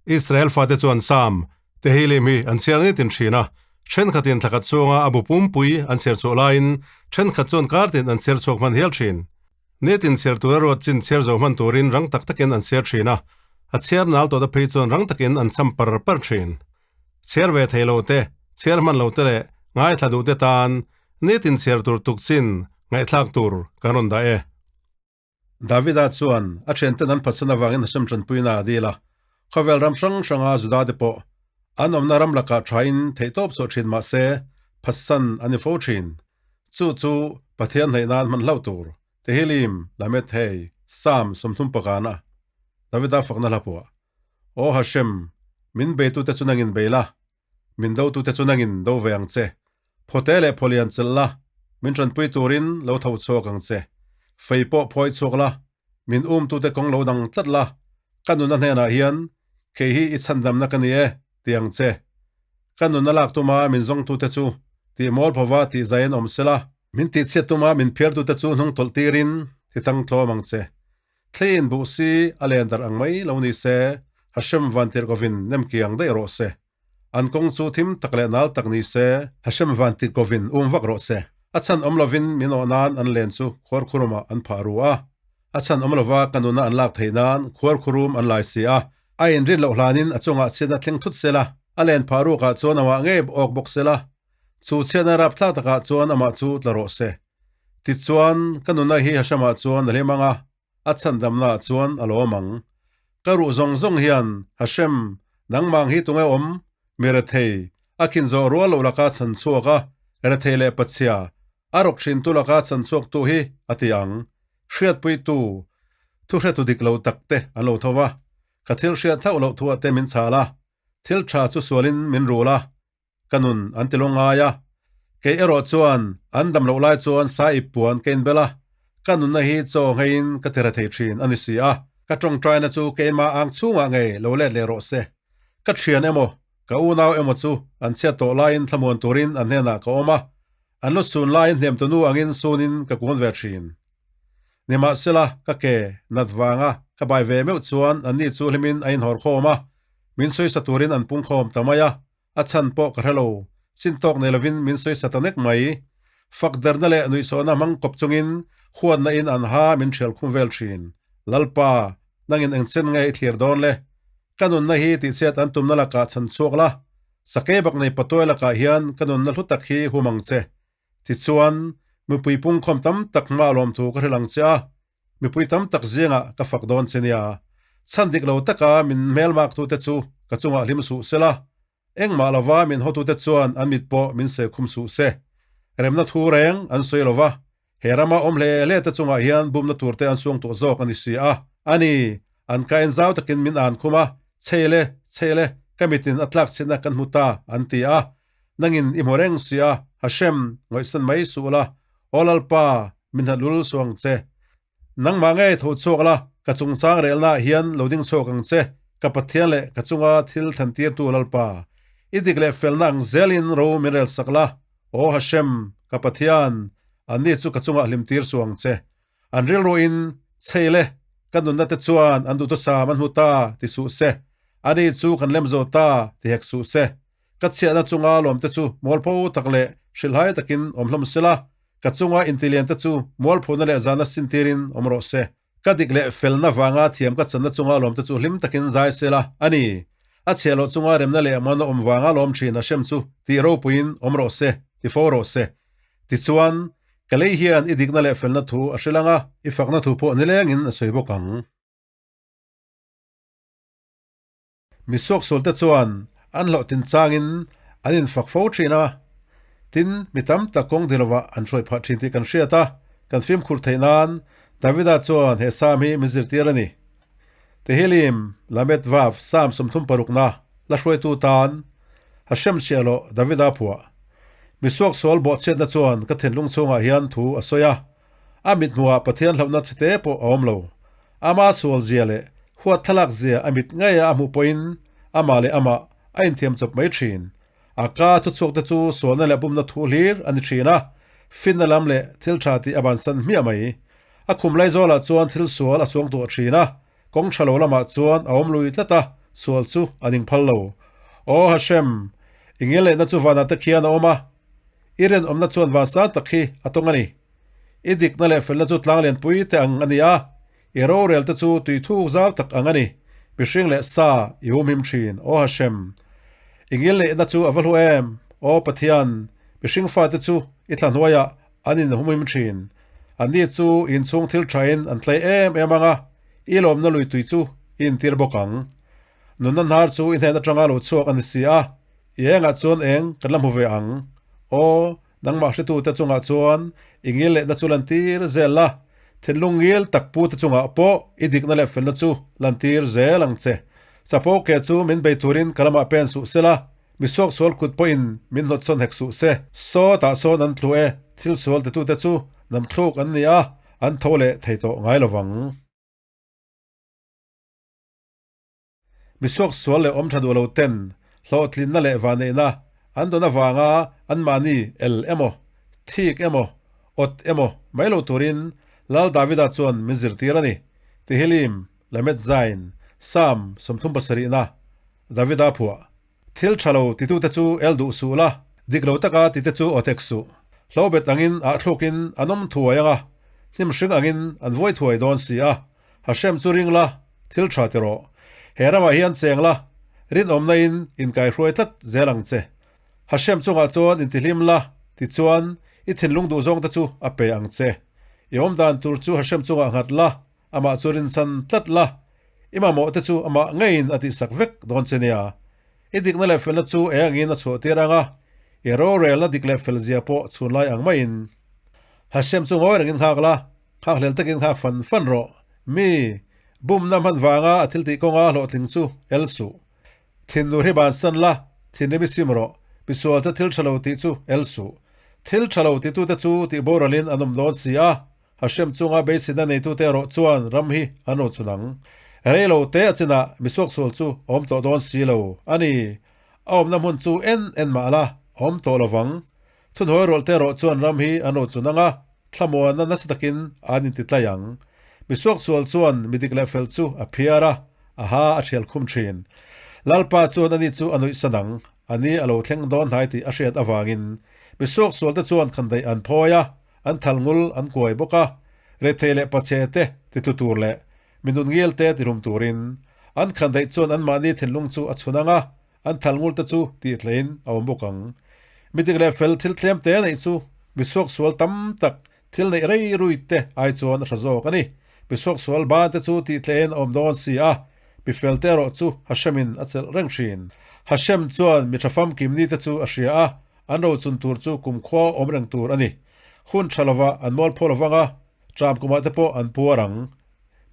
Israel fate chuan Sam, Tehillim hi an chhiar nitin thin a, thenkhatin thlakhat chhunga a bu pumpui an chhiar chhuah laiin thenkhat chuan kartin an chhiar chhuak hman hial thin. Nitin chhiar tura ruat chin chhiar zo hman turin rang tak takin an chhiar thin a, a chhiar nal tawhte phei chuan rang takin an cham par par thin. Chhiar ve thei lo te, chhiar hman lo te leh ngaithla duh te tan nitin chhiar tur tuk chin ngaihthlak tur kan rawn dah e. Davida chuan a thianten an phatsan avangin Hashem tanpuina a dil a, khawvel ram hrang hranga Juda te pawh an awmna ram lakah thain theihtawp chhuah thin mah se phatsan an ni fo thin. Chu chu Pathian hnaih nan hman hlauh tur, Tehillim, Lamed Hei, Psalm 35 Davida fakna hla phuah. Aw Hashem, min beitute chu nangin bei la, min dotute chu nangin do ve ang che. Phawte leh phawlian chelh la, min tanpui turin lo tho chhuak ang che. Fei pawh phawi chhuak la, min umtute kawng lo dang tlat la, ka nunna hnenah hian kei hi i chhandamna ka ni e, ti ang che. Ka nunna lak tuma min zawngtute chu tih mawl phawva tih zaiin awm sela, min tihchhiat tuma min phiartute chu hnung tawlh tirin ti tang tlawm ang che. Thleiin buh si a len darh ang mai lo ni se, Hashem Vantirhkovin nem kiang daih rawh se. An kawng chu thim tak leh nal tak ni se, Hashem Vantirhkovin um vak rawh se. A chhan awm lovin min awh nan an len chu khuarkhurumah an phah ru a, a chhan awm lova ka nuna an lak theih nan khuarkhurum an lai si a. A inrin loh hlanin a chungah chhiatna thleng thut sela, a len phah rukah chuan amah ngei awk bawk sela, chu chhiatna rapthlak takah chuan amah chu tla rawh se. Tichuan, ka nuna hi Hashem-ah chuan a hlim ang a, a chhandamnaah chuan a lawm ang. Ka ruh zawng zawng hian, Hashem, nangmah ang hi tunge awm? Mi rethei, a khin zawh rual loh laka chhan chhuak a, rethei leh pachhia, a rawk hrintu laka chhan chhuaktu hi, a ti ang. Hriatpuitu, thuhretu dik lo takte an lo tho va, ka thil hriat hlauh loh thuah te min chhal a, thil tha chu sualin min rul a, Ka nun an ti lawng ngai a, kei erawh chuan an dam loh lai chuan sa ip puan ka inbel a, ka nunna hi chaw ngeiin ka ti rethei thin a ni si a. Ka tawngtaina chu keimah ang chhungah ngei lo let leh rawh se. Ka thian emaw, ka unau emaw chu an chhiat tawh laiin thlamuan turin an hnenah ka awm a, an lu sun laiin hnemtunu angin sunin ka kun ve thin. Nimahsela, ka ke nat vanga ka bai ve meuh chuan anni chu hlimin a inhawr khawm a, min sawisa turin an pungkhawm ta mai a. A chhan pawh ka hre lo, chin tawk nei lovin min sawi sa ta nek mai. Fak derna leh nuihsawhna hmang kawp chungin huatna in an ha min thial khum vel thin. Lalpa, nangin eng chen nge i thlir dawn le? Ka nunna hi tihchhiat an tumna lakah chhan chhuak la, sakei bak nei patuai lakah hian ka nunna hlu tak hi hum ang che. Tichuan, mipui pungkhawm tam tak hma lawmthu ka hrilh ang che a, Mipui tam tak zingah ka fak dawn che nia. Chhan dik lo taka min hmelmaktute chu ka chungah hlim suh se la, engmah lova min hawtute chuan an mit pawh min seh khum suh se. Remna thu reng an sawi lo va, he rama awm hle hle te chungah hian bumna turte an suang tawh zawk a ni si a. A ni, an kain zau takin min an khum a, Chei le, chei le, ka mitin a tlak chhiatna kan hmu ta, an ti a. Nangin i hmu reng si a, Hashem, ngaihsan mai suh la, Aw Lalpa, min hlat lul suh ang che. Nangmah ngei tho chhuak la, ka chungchang relnaah hian lo ding chhuak ang che, ka Pathian leh ka chunga thil thlentirtu Lalpa. I dik leh felna ang zelin ro min relsak la, Aw Hashem, ka Pathian, anni chu ka chungah hlimtir suh ang che. An rilruin, Chei le, ka nunna te chuan an duhthusam an hmu ta, ti suh se. Ani chu kan lem zo ta, ti hek suh se. Ka chhiahna chunga lawmte chu mualpho tak leh hrilhhai takin awm hlawm sela, ka chunga intiliante chu mualphona leh zahna sintirin awm rawh se. Ka dik leh felna vanga thiam ka channa chunga lawmte chu hlim takin zai sela, a ni. A chhiah loh chunga remna leh muana awm vanga lawm thin a hrem chu tih ropuiin awm rawh se, ti fo rawh se. Tichuan, ka lei hian i dikna leh felna thu a hrilh ang a, i fakna thu pawh nilengin a sawi bawk ang. Mi suaksualte chuan an hlawhtlin changin an infak fo thin a, tin, mi tam tak kawng di lovah an hruai phah thin tih kan hriat a, kan fimkhur theih nan Davida chuan he Psalm hi min zirtir a ni. Tehillim, Lamed Vav, Psalm 36 na la hruaitu tan Hashem chhiahhlawh Davida phuah. Mi suaksual bawhchhiatna chuan ka thinlung chhungah hian thu a sawi a, A mit hmuhah Pathian hlauhna chhe te pawh a awm lo. Ama sual zia leh huat thlalak zia a mit ngeia a hmuh pawhin amah leh amah a inthiam chawp mai thin. A ka thuchhuak te chu sualna leh bumna thu hlir a ni thin a, finna lam leh thil tha tih a bansan hmiah mai. A khum lai zawlah chuan thil sual a suang tuah thin a, kawng tha lo lamah chuan a awm lui tlat a. sual chu a ning phal lo. Aw Hashem, i ngilneihna chu vanah te khian a awm a, i rinawmna chuan van sang tak hi a tawng a ni. I dikna leh felna chu tlang lianpui te ang a ni a, i rorel te chu tui thuk zau tak ang a ni. Mihring leh sa i humhim thin, Aw Hashem. I ngilneihna chu a va hlu em, Aw Pathian, mihring fate chu i thla hnuaiah an inhumhim thin. Anni chu inchhung thil thain an tlai em em ang a, i lawmna lui tui chu i intir bawk ang. Nunna hnar chu i hnen atanga lo chhuak a ni si a, i engah chuan eng kan la hmu ve ang? Aw, nangmah hretute chungah chuan i ngil lehna chu lantir zel la, thinlung ngil tak pute chungah pawh i dikna leh felna chu lantir zel ang che. Chapo ke chu min bei turin ka lamah pen suh sela, Mi suaksual kut pawhin min hnawtsawn hek suh se. Sawtah sawn an tlu e, thil sual titute chu namthluk an ni a, an tho leh thei tawh ngai lo vang. Mi suaksual leh awm tha duh lo ten hlawhtlinna leh vanneihna an dawn avanga anmahni el emaw, thik emaw, awt emaw mai lo turin Lal Davida chuan min zirtir a ni. Tehillim, Lamed Zain, Psalm 37na. Davida phuah. Thil tha lo titute chu el duh suh la, dik lo taka tite chu aw tek suh. Hlobet angin ah thlukin an awm thuai ang a, hnim hring angin an vuai thuai dawn si a. Hashem chu ring la, thil tha ti rawh. He ramah hian cheng la, rinawmna in inkaihruai tlat zel ang che. Hashem chungah chuan intihlim la, tichuan i thinlung duh zawngte chu a pe ang che. I awmdan tur chu Hashem chungah nghat la, Amah chu rinsan tlat la, i mamawh te chu amah ngeiin a tihsak vek dawn che nia. I dikna leh felna chu eng angin a chhuah tir ang a, i rorelna dik leh fel zia pawh chhunlai ang maiin. Hashem chu ngawi rengin nghak la, nghakhlel takin nghak fan fan rawh. Mi, bumna hman vanga a thiltih kawnga hlawhtling chu el suh. Thinur hi bansan la, thinrim i sim rawh. Misualte thil tha lo tih chu el suh. Thil tha lo titute chu tih boralin an awm dawn si a, Hashem chunga beiseina neitute erawh chuan ram hi an ro chhun ang. Rei lo te a chinah misuaksual chu a awm tawh dawn si lo a ni. A awmna hmun chu en en mah la, a awm tawh lo vang. Thunhawi rawlhte erawh chuan ram hi an ro chhun ang a, thlamuanna nasa takin an intitlai ang. Misuaksual chuan mi dik leh fel chu a phiar a, a ha a thial khum thin. Lalpa chuan ani chu a nuihsan ang. A ni a lo thleng dawn hnai tih a hriat avangin misuaksualte chuan khandaih an phawi a, An thal ngul an kuai bawk a, rethei leh pachhe te titlu tur leh mi nun ngil te tihlum turin. An khan daih chuan anmahni thinlung chu a chhun ang a, an thal ngul te chu tihtlein a awm bawk ang. Mi dik leh fel thil tlem te neih chu mi suaksual tam tak thil neih rei rui te ai chuan a hra zawk a ni. Mi suaksual ban te chu tihtlein a awm dawn si a, mi fel te erawh chu Hashemin a chelh reng thin. Hashem chuan mi tha famkim ni te chu a hria a, An rochun tur chu kumkhua awm reng tur a ni. Hun tha lova an mualphaw lo vang a, tram kumah te pawh an puar ang.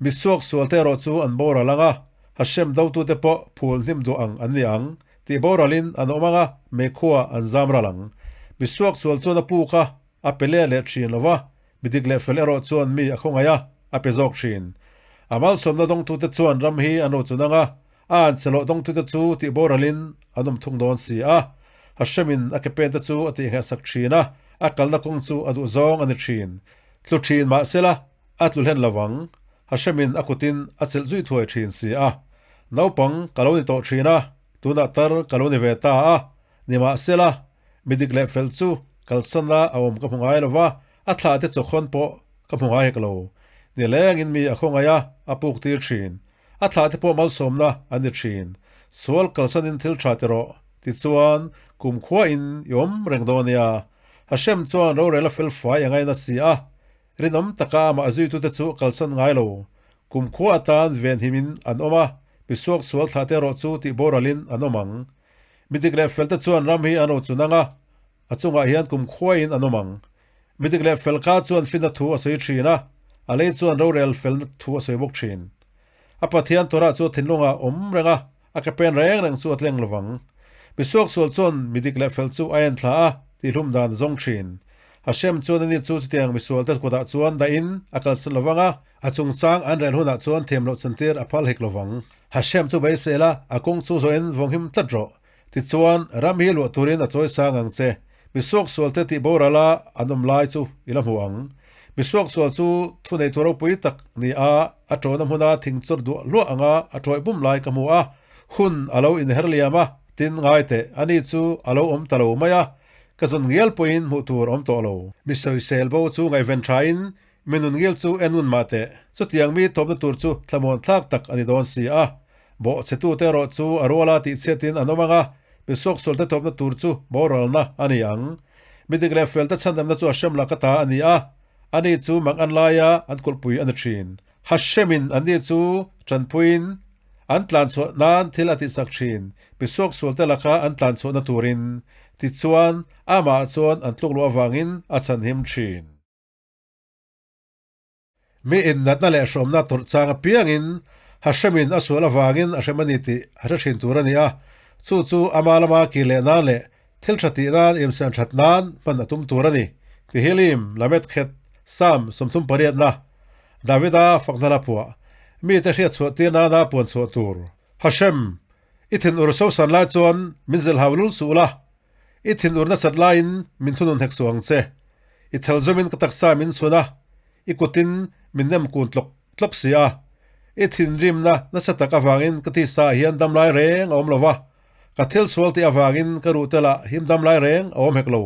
Mi suaksual te erawh chu an boral ang a, Hashem dotute pawh phul hnim duh ang an ni ang, tih boralin an awm ang a, meikhua an zam ral ang. Mi suaksual chuan a puk a, a pe leh leh thin lo va, mi dik leh fel erawh chuan mi a khawngaih a, a pe zawk thin. A malsawmna dawngtute chuan ram hi an rochun ang a, A an chhelawh dawngtute chu tih boralin an awm thung dawn si a, Hashemin a ke pente chu a tihngehsak thin a, a kalna kawng chu a duh zawng a ni thin. Tlu thin mah sela, a tlu hlen lo ang. Hashemin a kutin a chelh zui thuai thin si a. Naupang ka lo ni tawh thin a, tunah tar ka lo ni ve ta a, nimahsela, mi dik leh fel chu kalsana a awm ka hmu ngai lo va, a thlah te chawkhawn pawh ka hmu ngai hek lo. Nilengin mi a khawngaih a, a puk tir thin. A thlah te pawh malsawmna an ni thin. Sual kalsanin thil tha ti rawh. Tichuan, kumkhua in i awm reng dawn nia. Hashem chuan rorel a fel fai a ngaina si a. Rinawm taka amah zuitute chu kalsan ngai lo. Kumkhua atan venhimin an awm a, misuak sual thlah te erawh chu tih boralin an awm ang. Mi dik leh fel te chuan ram hi an rochun ang a, a chungah hian kumkhua in an awm ang. Mi dik leh fel ka chuan finna thu a sawi thin a, a lei chuan rorel felna thu a sawi bawk thin. A Pathian Torah chu thinlungah awm reng a, a ke pen reng reng chu a tleng lovang. Mi suaksual chuan mi dik leh fel chu a en thla a, tihhlum dan a zawng thin. Hashem chuan ani chu chutiang misualte kutah chuan dahin a kalsan lovang a, a chungchang an rel hunah chuan thiam loh chantir a phal hek lovang. Hashem chu beisel a, a kawng chu zawhin vawnghim tlat rawh. Tichuan, ram hi luah turin a chawi sang ang che. Mi suaksualte tih boral a an awm lai chu i la hmu ang. Mi suaksual chu thuneitu ropui tak ni a, a tawna hmuna thing chawr duah hluah anga a tawih bum lai ka hmu a. Hun a lo inher liam a, tin ngai teh, ani chu a lo awm ta lo mai a, ka zun ngial pawhin hmuh tur a awm tawh lo. Mi sawisel bo chu ngaihven thain mi nun ngil chu en hun mah teh, chutiang mi tawpna tur chu thlamuan thlak tak a ni dawn si a. Bawhchhetute erawh chu a ruala tihchhiatin an awm ang a, mi suaksualte tawpna tur chu boralna a ni ang. Mi dik leh felte chhandamna chu a hrem laka ta a ni a, ani chu mang an laia an kulhpui a ni thin. Hashemin anni chu tanpuiin an tlanchhuah nan thil a tihsak thin, mi suaksualte laka an tlanchhuahna turin. Tichuan, amah chuan an tluk luh avangin a chhanhim thin. Mi innatna leh hrawmna tawrh chang apiangin Hashemin a sual avangin a hrem a ni tih a hre thin tur a ni a, chu chu ama lama kir leh nan leh thil tha tih nan imsiam that nan hman a tum tur a ni. Tehillim, Lamed Khet, Psalm 38na, Davida fakna la phuah, mite hriat chhuah tir nana puan chhuah tur. Hashem, i thinur sosan lai chuan min zilhau lul suh la, I thinur nasat laiin min thunun hek suh ang che. I thel zawmin ka taksa min chhun a, i kutin min nem kun tlawk tlawk si a. I thinrimna nasa tak avangin ka tisa ah hian dam lai reng a awm lo va, ka thil sual tih avangin ka ruh te lah him dam lai reng a awm hek lo.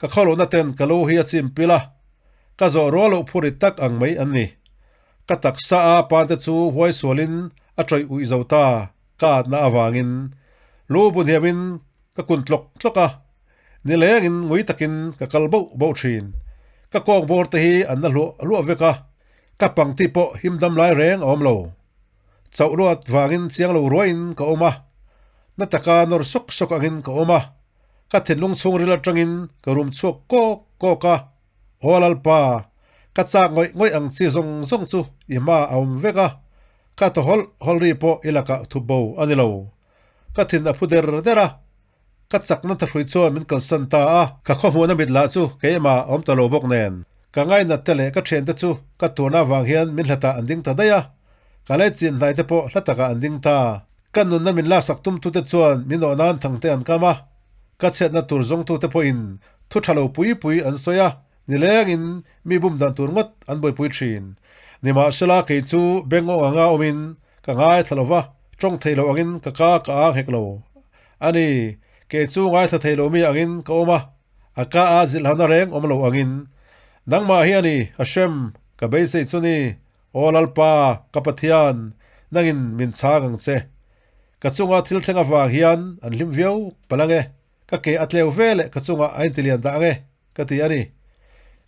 Ka khawlohna ten ka lo hi a chim pil a, ka zawh rual loh phur rit tak ang mai an ni. Ka taksa a pante chu huai sualin a tawih uih zo ta, ka atna avangin lu bu hniamin ka kun tlawk tlawk a, nilengin ngui takin ka kal boh boh thin. Ka kawng bawr te hi an na hluah hluah vek a, ka pangti pawh him dam lai reng a awm lo. Chauh luat vangin chiang lo ruaiin ka awm a, na taka nawr sawk sawk angin ka awm a, ka thinlung chhungril atangin ka rum chhuak kawk kawk a, Aw Lalpa, ka chak ngawih ngawih ang chi zawng zawng chu i hma a awm vek a, ka thaw hawlh hawlh ri pawh i lakah thup bo a ni lo. Ka thin a phu der der a, ka chakna thahrui chuan min kalsan ta a, ka khawhmuhna mit lah chu keimah a awm ta lo bawk nen. Ka ngainat te leh ka thiante chu ka turna avang hian min hlatah an ding ta daih a, ka leichin hnai te pawh hla takah an ding ta. Ka nunna min laksak tumtute chuan min awh nan thangte an kam a, ka chhiatna tur zawngtute pawhin thu tha lo pui pui an sawi a, nilengin mi bum dan tur ngawt an buaipui thin. Nimahsela kei chu beng awng anga awmin Ka ngaithla lo va, tawng thei lo angin ka ka ka ang hek lo. A ni, kei chu ngaithla thei lo mi angin ka awm a, a ka a zilhhana reng awm lo angin. Nangmah hi a ni, Hashem, ka beisei chu ni, Aw Lalpa, ka Pathian, nangin min chhang ang che. Ka chunga thil thleng avang hian an hlim viau palh ang e, ka ke a tleu ve leh ka chungah a intilian dah ang e. Ka ti a ni.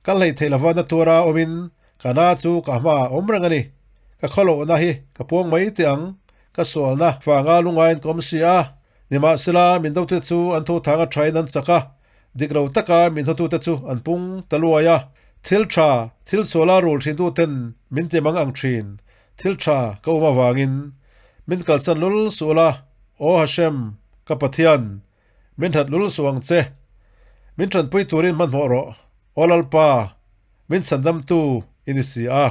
Ka hlei theih lova na tura awmin ka na chu ka hmaah awm reng a ni. Ka khawlohna hi ka puang mai teh ang. Ka sualna vanga lungain ka awm si a. Nimahsela min dotute chu an tho thang a thain an chak a, dik lo taka min hawtute chu an pung ta luai a. Thil tha, thil suala rul thintuten min ti mang ang thin. Thil tha ka um avangin min kalsan lul suh la, Aw Hashem, ka Pathian, Min that lul suh ang che. Min tanpui turin hmanhmawh rawh, Aw Lalpa, min chhandamtu i ni si a.